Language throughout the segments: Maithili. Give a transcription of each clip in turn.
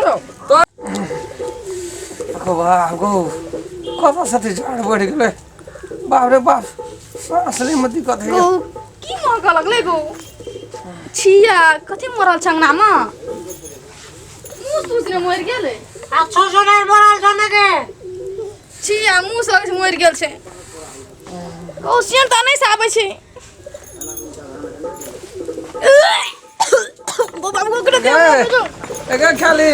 छौ तो गो बाप गो, कतऽ से जाड़ बढ़ि गेलै। बाप रे बाप, साँस लैमे दिक्कत होइए। गो, की महकऽ लगलै गो? छिया, कथी मरल छै अंगनामे? मुँह तूस ने मरि गेलै। आ छो नहि मरल छौ ने गे। छिया, मुँह से लगै छै मरि गेल छै। गो, सेन तऽ नहि से आबै छै। गो बाबू, ओकरे दे। एगे खाली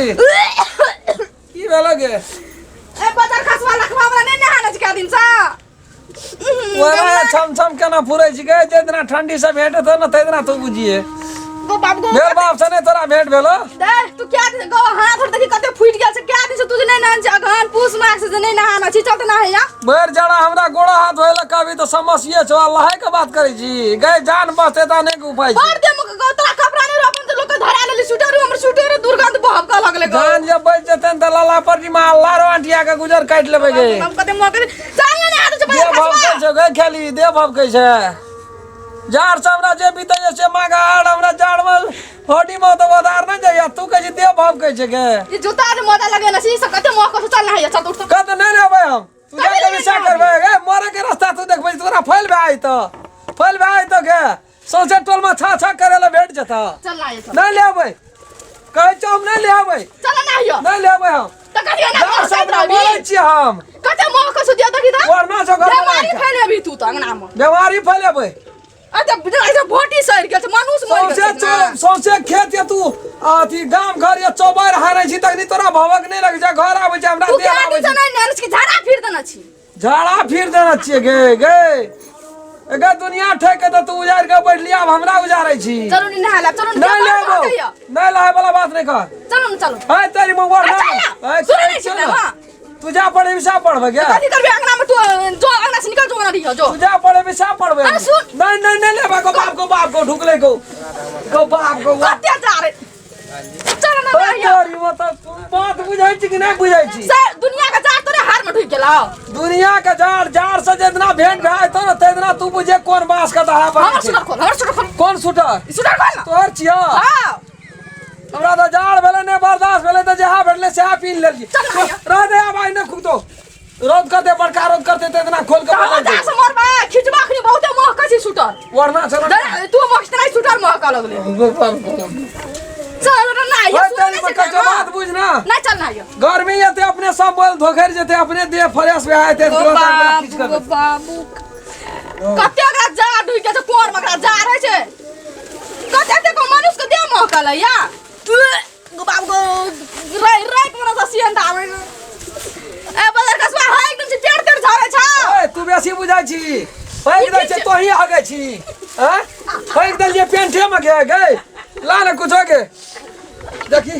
की भेल गे? ए बजार खसवा लखवा वाला नहि नहाने छै कए दिन से। ओना छम छम केना फुरै छी गे? जे दिना ठंडी से भेंट हेतौ ने, तै दिना तू बुझिए। गो बाबू गो। भेल बाप से नहि तोरा भेंट भेलो। दे तू क्या दिन गो, हाथ और देखी कते फूटि गेल छै। क्या दिन से तू जे नहि नहान छै? अगहन पूस माघ से जे नहि नहाना छी, चल तऽ नहाइया। भरि जाड़ा हमरा गोड़ा हाथ धोए लए कहबी तऽ समस्ये छौ, आ लहै के बात करै छी गै? जान बचतै तऽ अनेक उपाय छै। बड़ दे मुख गो, तोरा कपड़ा नहि रहबन तऽ लोक के धरा लेली स्वेटर, हमर स्वेटर दुर्गंध बहक लगले गो। जान जब बचि जेतै तऽ लाला पर मा लारो आंटिया के गुजर काटि लेबै गे। हम कते मौके चल ने नहा दे छै। दे भभकै छौ गै खेली, दे भभकै छै। जाड़ से हमरा जे बीतैया से मांगा आर हमरा जाड़ में हड्डी में तऽ ओदार नहि जाइया, तू कहै छी दे भभकै छै गे। ई जूता जे मोजा लगेने छी, ई सब कते महक छै। चल नहाइया, चल उठ। कत नहि रहबै हम, तू जा के विषय करबै गे? मरे के रास्ता तू देखबै, तोरा फैल भए जेतौ, फैल भए जेतौ गे। सौंसे टोल में छा छा करे ला भेट जेतौ। चल नहाइया, चल। नहि लेबै कहै छौ, हम नहि लेबै। चल नहाइया। नहि लेबै हम। तऽ कहियो ना जाड़ से हमरा मरै छियै हम। कते महक छै, दिया देखी तऽ। वरना छौ घर में। बेमारी फैलेबी तू तऽ अंगना में। बेमारी फैलेबै। अच्छा, अच्छा, भोटी सड़ि गेल छै, मनुष्य मरि गेल सौंसे छै ने। सौंसे खेत या तू अथी गाम घर या चौबार हारै छी, तखनी तोरा भवक नहि लगै छै? घर आबै छै हमरा तू देह क्या आबै दिन से छै। नहि नहाने छी, झाड़ा फिर देने छी। झाड़ा फिर देने छियै गे। गे गे, दुनिया ठेक के तऽ तू उजाड़ि के बैठली, आब हमरा उजाड़ै छी। चलू नी नहा लेब, चलू नी। नहि लेबो, नहि लहै वाला बात नहि कर। चलू ने, चलू। है तेरी मुँह आ, चल ना। सुनै नहि छी ना। तू जा पढ़े विषय पढ़बै गे। कथी करबे अंगना में तू? जो अंगना से निकल, जो अंगना रहियो जो। तू जा पढ़े विषय पढ़बै। अरे सुन। नहीं नहीं नहीं लेबा को बाप को, बाप को ढुकले को को बाप को। कते जा रे, चल ना ओए नहाइया। तोरी मतलब तू बात बुझै छी कि नहि बुझै छी? से दुनिया के जाड़ तोरे हार में ढुक गेलौ। दुनिया के जाड़, जाड़ से जितना भेंट भए जेतौ ने, तेतना तू बुझे कोन बांस के दहा बनै हमर छै। स्वेटर खोल, हमर स्वेटर खोल। कोन स्वेटर? ई स्वेटर खोल ना। तोहर छियौ? हां। हमरा तऽ जाड़ भेलै नहि बर्दाश्त भेलै, तऽ जहाँ भेटलै सएह पीन लेलियै। चल नहाइया। रह दे, आब आइ नहि खुदो रौद करते, बड़का रौद करते तऽ इतना खोल के तऽ बदल जा दे। से मरबा खिचबा, अखनी बहुते महकै छै स्वेटर। वरना चल। दे, तू महक नहि, स्वेटर महकऽ लगलै। चल ना नहाइया। ओए सुनै तेरी नहि में छै कचो ना। बात बुझ ना। नहि, चल नहाइया। गर्मी एते अपने सब बोल धोखरि जेते, अपने देह फ्रेश भए जेते। ओ तुरंत हमरा किछु बाबू, करबै। ओ बाबू, कते ओकरा जाड़ ढुकि गेल छै, कोर में ओकरा जाड़ होइ छै। कते एते को मनुष्य के देह महकल है या गो बाबू गो, रै रै के मने सियन आबै। ए बदर कसबा है, एकदम से टेढ़ टेढ़ झरे छ। ओए तू बेसी बुझै छी, फेंक दै छै, तोही हगै छी। हैं, फेंक देलियै पेंटे में गे। गे ला ने कुछो गे, देखी,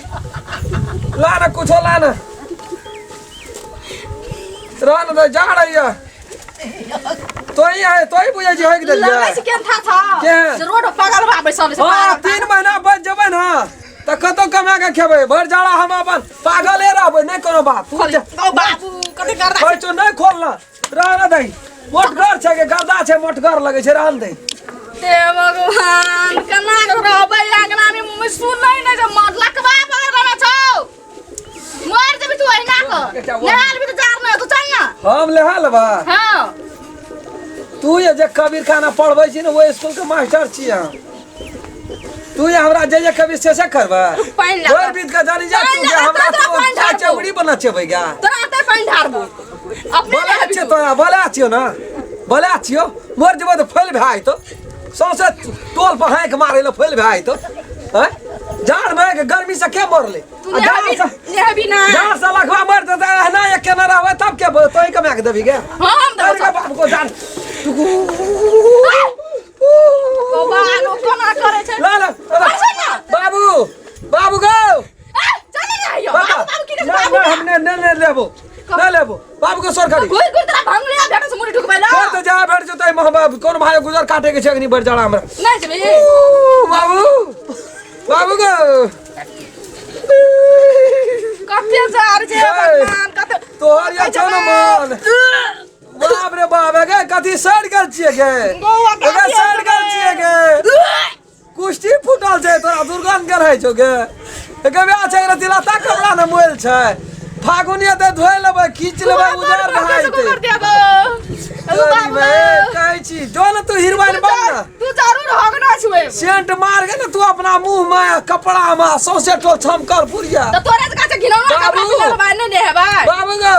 ला ने कुछो, ला ने। रह ने दे, जा रही है तोही है, तोही बुझै छी, हगि देलियै। लगै छै केहन था था के? जे रोड पर पागल बा बैसल छै। हाँ, पागल। 3 महीना बच जेबै ने तऽ कतौ कमा के खेबै। भरि जाड़ा हम अपन पागले रहबै, नहि कोनो बात। तू खोल। ओ बाबू, कते करदा। कहै छौ नहि खोलना, रह ने दही। मोटगर छै के गर्दा छै, मोटगर लगै छै, रहन दही। हे भगवान, केना के रहबै अंगना में? सुनै नहि छै। मर लकवा पकड़ लेने छौ, मर जेबी तू अहिना के। नहा लेबी तऽ जाड़ नहि, तू चल ना। हम लेहा लेबा? हाँ। तू ये जे कबीर खाना पढ़बै छी ने, ओहि स्कूल के मास्टर छी हम। तू ये हमरा जे जे कबीर से से करबै? पानि लगा। भरि बीत के जानी जा पानि तू के लगा, हमरा तोरा तू पानि ढारबो। चौड़ी बना चेबै गा। तोरा एते पानि ढारबो अपने। बोले नहेबी छियो तू। तोरा बोले छियो ना, बोले छियो, मर जेबै तऽ फैल भए जेतौ। सौंसे टोल पर हाँक मारै लए फैल भए जेतौ। हैं, जाड़ में के गर्मी से के मरलै? तू आ जाड़ नहेबी से नहेबी ना। जाड़ से लखवा मर जेतै, एहना एक केना रहबै तब के तोही कमा के देबी गे? हाँ, हम देबो। अरे बाप को जान। ओ बाबू, कोना करै छै? ला ला। अरे सुन ना। बाबू, बाबू गो। ए, चल ना आइयो। बाबू बाबू की कहै छै? नहीं बाबू नहीं, हम नहीं नहीं नहीं लेबो, नहीं लेबो। बाबू के सोर करी। घुरि घुरि तोरा भंगले भेटै छै मुड़ी ढुकबै ला। छोड़ तऽ जा भेट जेतै। मोहब्बत कोन भाई गुजर काटे के छै अग्नि बढ़ जाड़ा हमरा। नहि जेबी? ऊ, बाबू, बाबू गो। कते जार छै ए। भगवान, कते तोहर या छौ ने मन। बाप रे बाप, गे कथी सड़ गेल छियै गे? गौआ गे काटी सड़ गेल छियै गे, कुश्ती फूटल छै तोरा, दुर्गंध गेल है छौ गे। गे ब्याह छै रति लता कपड़ा ने मोल छै फागुनिया तऽ धोइ लेबै खींच लेबै उजर भए जेतै। कहै छी जो ने तू हीरोइन बन ने। तू जरूर हगना छुए। सेंट मार के ने तू अपना मुंह में कपड़ा में सौंसे टोल छमकल पुरिया। तऽ तोरे जकाँ छै घिनौना कपड़ा बाबू। पिन्हल बा नहि नेहेबै। बाबू गो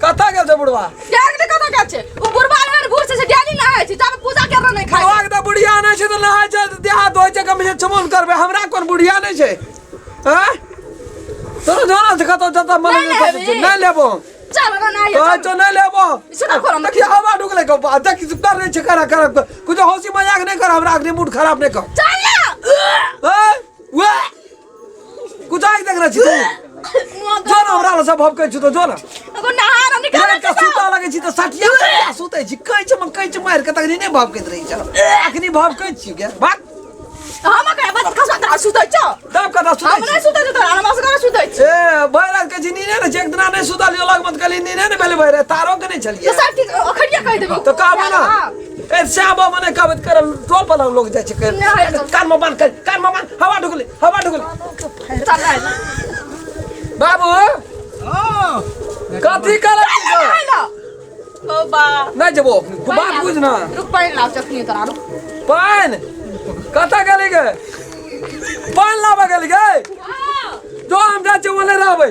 कतऽ गेल छै बुढ़वा? क्या के कतऽ गेल छै ओ बुढ़वा? एहन बूढ़ छै से डेली नहाय छै, जाबे पूजा करना नहि खाय। बुढ़वा के तऽ बुढ़िया नहि छै तऽ नहाय छै, तऽ देह हाथ धोइ छै, कम से चमन करबै। हमरा कोन बुढ़िया नहि छै? आँय तोरो जाना छै कतऽ जतऽ मन। नहि लेबही। नहि लेबो। चल ना नहाय। कहै छौ नहि लेबो। सुना खोल हम। देखिए हवा ढुकलै गो, देखी कर रहै छै करा करा कुछ हौसी मजाक नहि कर, हमरा अखनी मूड खराब नहि कर। चल ना। ए वे कुछ आगि देख रहल छी तू? जो ना हमरा लग सब भभकै छी तो जो ना। एगो नहा ना निकाल। राति के सुता लगै छी तऽ सटिया सटिया सुतै छी, कैच मे कैच मारि के तखनी नहि भभकैत रहै छ, अखनी भभकै छी गे भाग। हम कहे बस खसवा तोरा सुतै छौ। तब कतऽ सुतै हम छी? नहि सुतै छौ तोरा, हम असगर सुतै छी। ए भरि राति कहै छी नीने नहि छै, एक दिना नहि सुतलियो लग मत कहली नीने नहि भेलै भरि राति, तारो के नहि छलियै। तऽ सब ठीक अखनिये कहि देबै। तऽ कहबै ना ए श्याम बाबा नहि कहबै तऽ करल टोल पर लोग जाइ छै कर। नहि। कान मे बान्ह कर, कान मे बान्ह, हवा ढुकलै हवा ढुकलै। चल नहाय ला। बाबू कथी करै छी गो? नहाय ला। ओ बा नहि जेबो, बात बुझ ना। रुक, पानि लाव चखनी तोरा, रुक। पानि कतऽ गेली गे? पानि लाबऽ गेली गे? जो हम जाइ छियै ओने रहबै,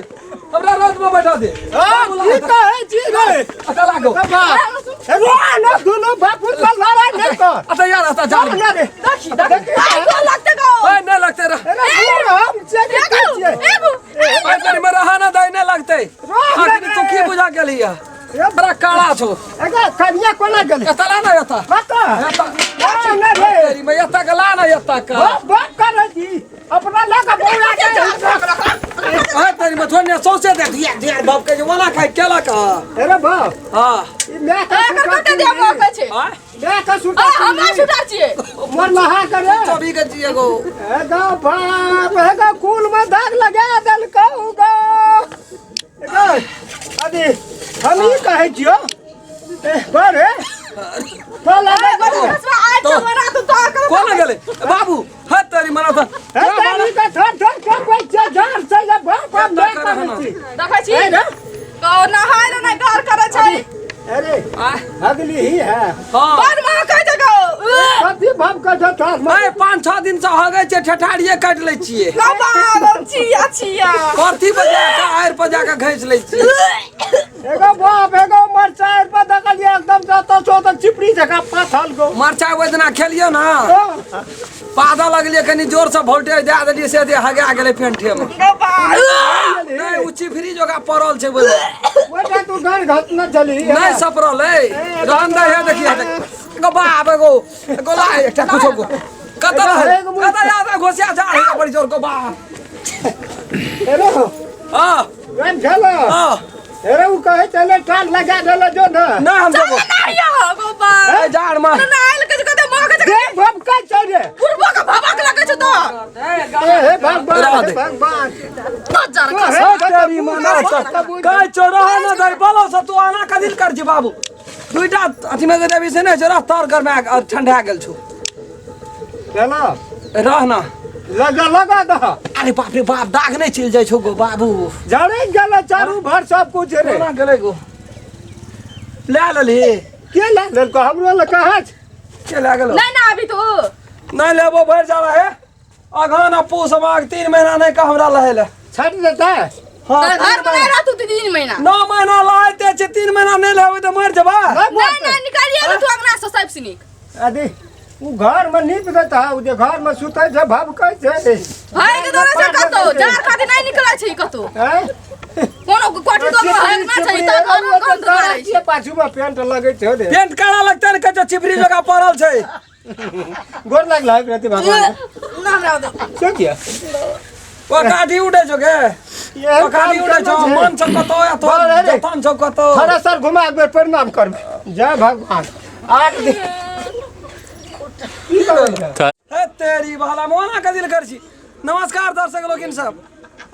हमरा रौद में बैठा दे। की कहै छी रे? अच्छा लागो। रे ना दुनू बाप के लड़ाई नहीं कर। अच्छा यार अच्छा जा। ना रे। देखी देखी आई को लगते गो। ए नहीं लगते रह। अरे दूर हम से के एगो छियै। एगो। ए तनी में रहा ना दे, नहीं लगते। रह। अखनी तू की बुझा गेली है? बड़ा काला छो। एगा कनिया कोना गेलै? एतऽ ला ना एतऽ। कतऽ? एतऽ। ना रे। तेरी में एतऽ के ला ना एतऽ के। बाप बाप करै छी अपना लऽ कऽ बौआ के। ए तेरी में छोड़ ने सौंसे दे दिया दिया बाप के जे ओना खाइ केलक हँ। अरे बाप। हँ। ई मैं के एकर कते देह महकै छै? आँय? मैं के सुता। आ हमरा सुता छियै। मोर नहा करे। चबी के जी एगो। एगा बाप एगा कुल में दाग लगा देलकौ गो। एगा अभी हम ई कहै छियौ ए बरे तो लगा एगो खसवा आइ तो- छौ बना तू तो कर। कोना गेलै बाबू? हट तेरी मना तऽ। हे तारी के थर थर के कोई छै झाड़ छै जे बाप हम नहि करै छी। देखै छी ए रे। कौ नहाय ला नहि घर करै छै। अरे आँय? अगली ही है। हँ। बड़ महकै छै गौ। कथी भाव के छौ थर में? ए 5-6 दिन से हगै छै, ठेठारिये काटि लै छियै। गौ बाप छिया छिया। परथी पर जाके आड़ि पर जाके घसि लै छियै। एगो बाप एगो मरचाइ पर देखलियै एकदम जतऽ छौ तऽ चिपरी जकाँ पाथल गो। मरचाइ ओहि दिना खेलियौ ने, पादऽ लगलियै कनि जोरसँ वोल्टेज दए देलियै से दे हगा गेलै पेंटे मे। गौ बाप। नहि ओ चिफरी जोका पड़ल छै ओहिमे। ओहिटा तू घर घसने छली। नहि सपरल है, रहन दे। हे देखिए एगो बाप एगो एगो ला एकटा कुछो गो कतऽ रहै कतऽ याद घोसिया जा है बड़ी जोर को बाप। अरे। हाँ। राम खेल। हाँ। अरे उ कहै छलै टाल लगा देले जो ने। नहि हम जेबो। नहाइया गौ बाप। ए जाड़ मे नहाय ला कहै छै कते महकै छै। दे भाव का छै रे? बुढ़बो के भभक लगै छै तो। ए हे भगवान रह हे दे। भगवान। तो जर तो खस। हे तेरी मना कहै छौ रह न दे बोलो से तू आना कदिल कर छी बाबू दुइटा अथी मे देबी से नहि छै रह तर गरमा ठंडा गेल छौ। चलो। रह ना। लगा लगा दह। अरे बाप रे बाप, दाग नहि चलि जाइ छौ गो बाबू। जड़े गेलै चारू भर सब कुछ रे। कोना गेलै गो? लए लेलही? के लए लेलको? हमरो लग कहाँ छै? के लए गेलो? नहि ना अभी तू नहि लेबो भरि जाला हे अगहन आ पूस माघ 3 महीना नहि कह हमरा लहे ले। छाटि देतै। हाँ। घर 3 में नहि महीना रहतू 3 महीना। 9 महीना लहैते छै, 3 महीना नहि लेबै तऽ मरि जेबै। नहि नहि निकालिए तू अंगना से सब सिनिक। अरे उ घर में नीप देता, उ जे घर में सुतै छै भभकै छै। भाई के दौरे छै कतौ जार खातिर नहि निकलै छै कतौ। हैं? कोनो कोठी तो हगना छै तऽ घर में गंध मारै छै। पाछू में पेंट लगै छै रे। पेंट काला लगतै ने, कहै छौ चिपरी जकाँ पड़ल छै। गोर लागल है प्रति भगवान। ना हमरा दे। से किया? ओ काठी उठै छौ गे? ये ओ काठी उठै छौ मन छौ कतौ या तो बड़ रे। जतन छौ कतौ। थोड़ा सर घुमा एक बेर प्रणाम करबै। जय भगवान। 8 दिन की करै छै? हे तेरी भाला मोना कदिल कर छी। नमस्कार दर्शक लोकिन सब,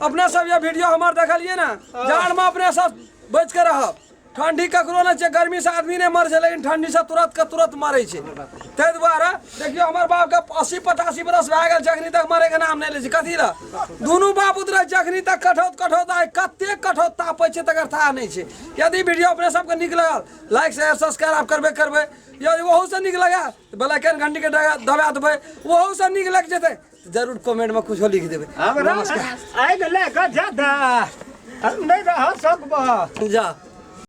अपने सब ये वीडियो हमार देखलिए ना, जाड़ में अपने सब बच के रहब। ठंडी ककरो नहि छै। गर्मी से आदमी नहि मरै छै, लेकिन ठंडी से तुरंत के तुरंत मरै छै। ताहि दुआरे देखियौ हमर बाप के 80-85 बरस भए गेल छै, अखनी तक मरे के नाम नहि लै छै। कथी लए? दुनू बाप उतरे छै अखनी तक कठौत कठौत, आइ कते कठौत तापै छै तकर थाह नहि छै। यदि वीडियो अपने सबके नीक लगल, लाइक शेयर सब्सक्राइब करबे करबै। यदि ओहूसँ नीक लगे तऽ बेल आइकन घंटीके दबा देबै। ओहूसँ नीक लागि जेतै तऽ जरूर कमेंटमे कुछो लिख देबै। हमरा नमस्कार। आगि लए कऽ ज्यादा नहि रह सकबह। जा।